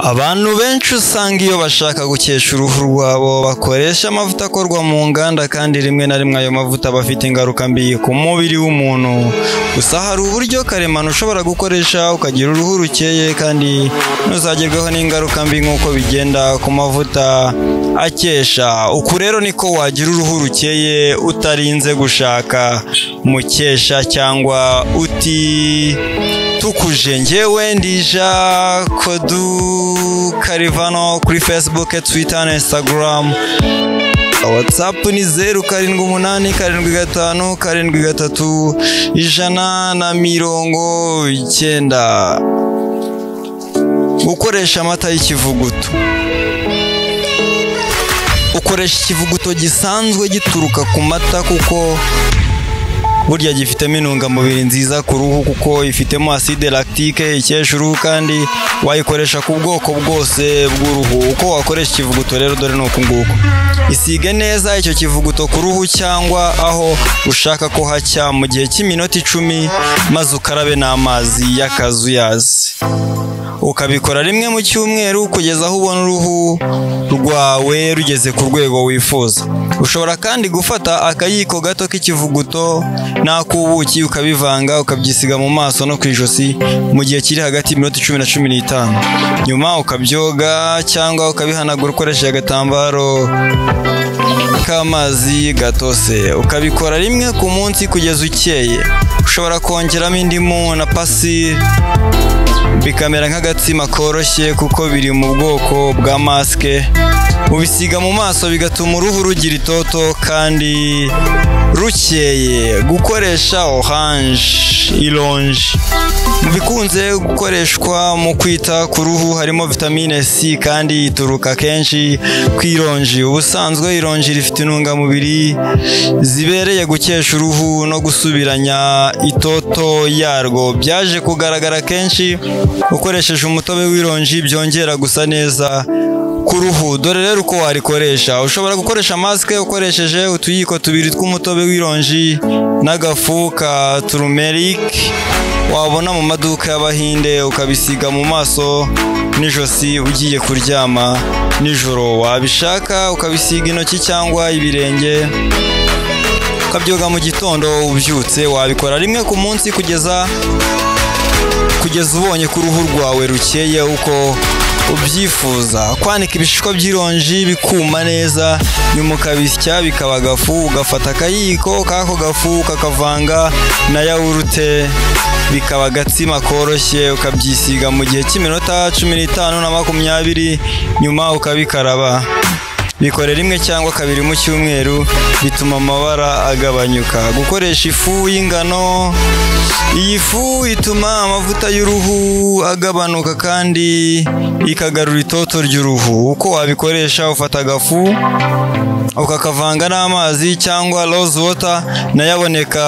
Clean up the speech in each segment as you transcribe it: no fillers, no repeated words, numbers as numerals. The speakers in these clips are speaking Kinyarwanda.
Abantu benshi usanga iyo bashaka gukesha uruhu rwabo bakoresha amavuta akorwa mu nganda, kandi rimwe na rimwe ayo mavuta aba afite ingaruka mbi ku mubiri w'umuntu. Gusa hari uburyo karemano ushobora gukoresha ukagira uruhu rukeye kandi ntuzagerweho n'ingaruka mbi nk'uko bigenda ku mavuta akesha. Uku rero niko wagira uruhu rukeye utarinze gushaka mukesha cyangwa uti tukuje. Njyewe ndija Kodu Karivano kuri Facebook, Twitter na Instagram. WhatsApp ni 078 75 73 190. Gukoresha amata y'ikivuguto. Ukoresha ikivuguto gisanzwe gituruka ku mata kuko burya gifitemo intungamubiri nziza ku ruhu, kuko ifitemo acide lactique ikesha uruhu, kandi wayikoresha ku bwoko bwose bw'uruhu. Uko wakoresha ikivuguto rero dore ni uku nguku: isige neza icyo kivuguto ku ruhu cyangwa aho ushaka ko hacya mu gihe cy'iminota 10, maze ukarabe n'amazi y'akazuyazi. Ukabikora rimwe mu cyumweru kugeza aho ubona uruhu rwawe rugeze ku rwego wifuza. Ushobora kandi gufata akayiko gato k'ikivuguto n'ak'ubuki ukabivanga ukabyisiga mu maso no ku ijosi mu gihe kiri hagati y'iminota 10 na 15. Nyuma ukabyoga cyangwa ukabihanagura ukoresheje agatambaro k'amazi gatose. Ukabikora rimwe ku munsi kugeza ukeye. Ushobora kongeramo indimu na pasili bikamera nk'agatsima koroshye, kuko biri mu bwoko bwa masike. Ubisiga mu maso bigatuma uruhu rugira itoto kandi rukeye. Gukoresha orange, ironji. Mu bikunze gukoreshwa mu kwita ku ruhu harimo vitamine C, kandi ituruka kenshi ku ironji. Ubusanzwe ironji rifite intungamubiri zibereye gukesha uruhu no gusubiranya itoto yarwo. Byaje kugaragara kenshi ukoresheje umutobe w'ironji byongera gusa neza ku ruhu. Dore rero uko warikoresha: ushobora gukoresha masike ukoresheje utuyiko tubiri tw'umutobe w'ironji n'agafu ka turmeric wabona mu maduka y'Abahinde, ukabisiga mu maso n'ijosi ugiye kuryama nijoro. Wabishaka ukabisiga intoki cyangwa ibirenge, ukabyoga mu gitondo ubyutse. Wabikora rimwe ku munsi kugeza ubonye ko uruhu rwawe rukeye uko ubyifuza. Kwanika ibishishwa by'ironji bikuma neza, nyuma ukabisya bikaba agafu, ugafata akayiko k'ako gafu kakavanga na yawurute bikaba agatsima koroshye, ukabyisiga mu gihe cy'iminota 15 na 20, nyuma ukabikaraba. Bikore rimwe cyangwa kabiri mu cyumweru, bituma amabara agabanyuka. Gukoresha ifu y'ingano. Iyi fu ituma amavuta y'uruhu agabanuka kandi ikagarura itoto ry'uruhu. Uko wabikoresha: ufata agafu ukakavanga n'amazi cyangwa rose water, nayo aboneka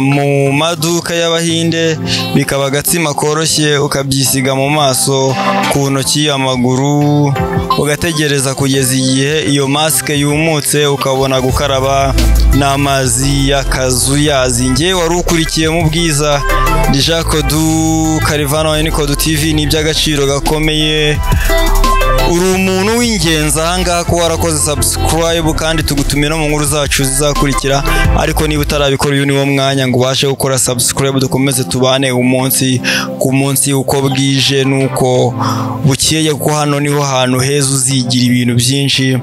mu maduka y'Abahinde, bikaba agatsima koroshye, ukabyisiga mu maso, ku ntoki, amaguru, ugategereza kugeza igihe iyo masike yumutse, ukabona gukaraba n'amazi y'akazuyazi. Njye wari ukurikiye mu bwiza Ndija Kodu Karivano ni Kodu TV. Ni iby'agaciro gakomeye, uri umuntu w'ingenzi ahangaha ko warakoze subscribe, kandi tugutumira mu nkuru zacu zizakurikira. Ariko niba utarabikora, uyu ni wo mwanya ngo ubashe gukora subscribe, dukomeze tubane umunsi ku munsi uko bwije nuko bukeye, kuko hano niho hantu heza uzigira ibintu byinshi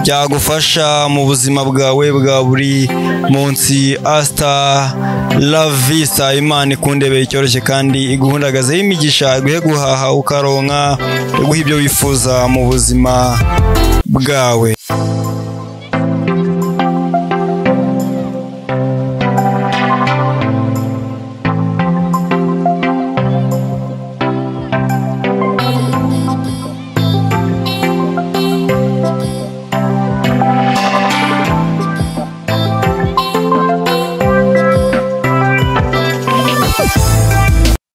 byagufasha mu buzima bwawe bwa buri munsi. Hasta la vista. Imana ikundebeye icyoroshye kandi iguhundagazeho imigisha, iguhe guhaha ukaronka, iguhe ibyo wifuza mu buzima bwawe.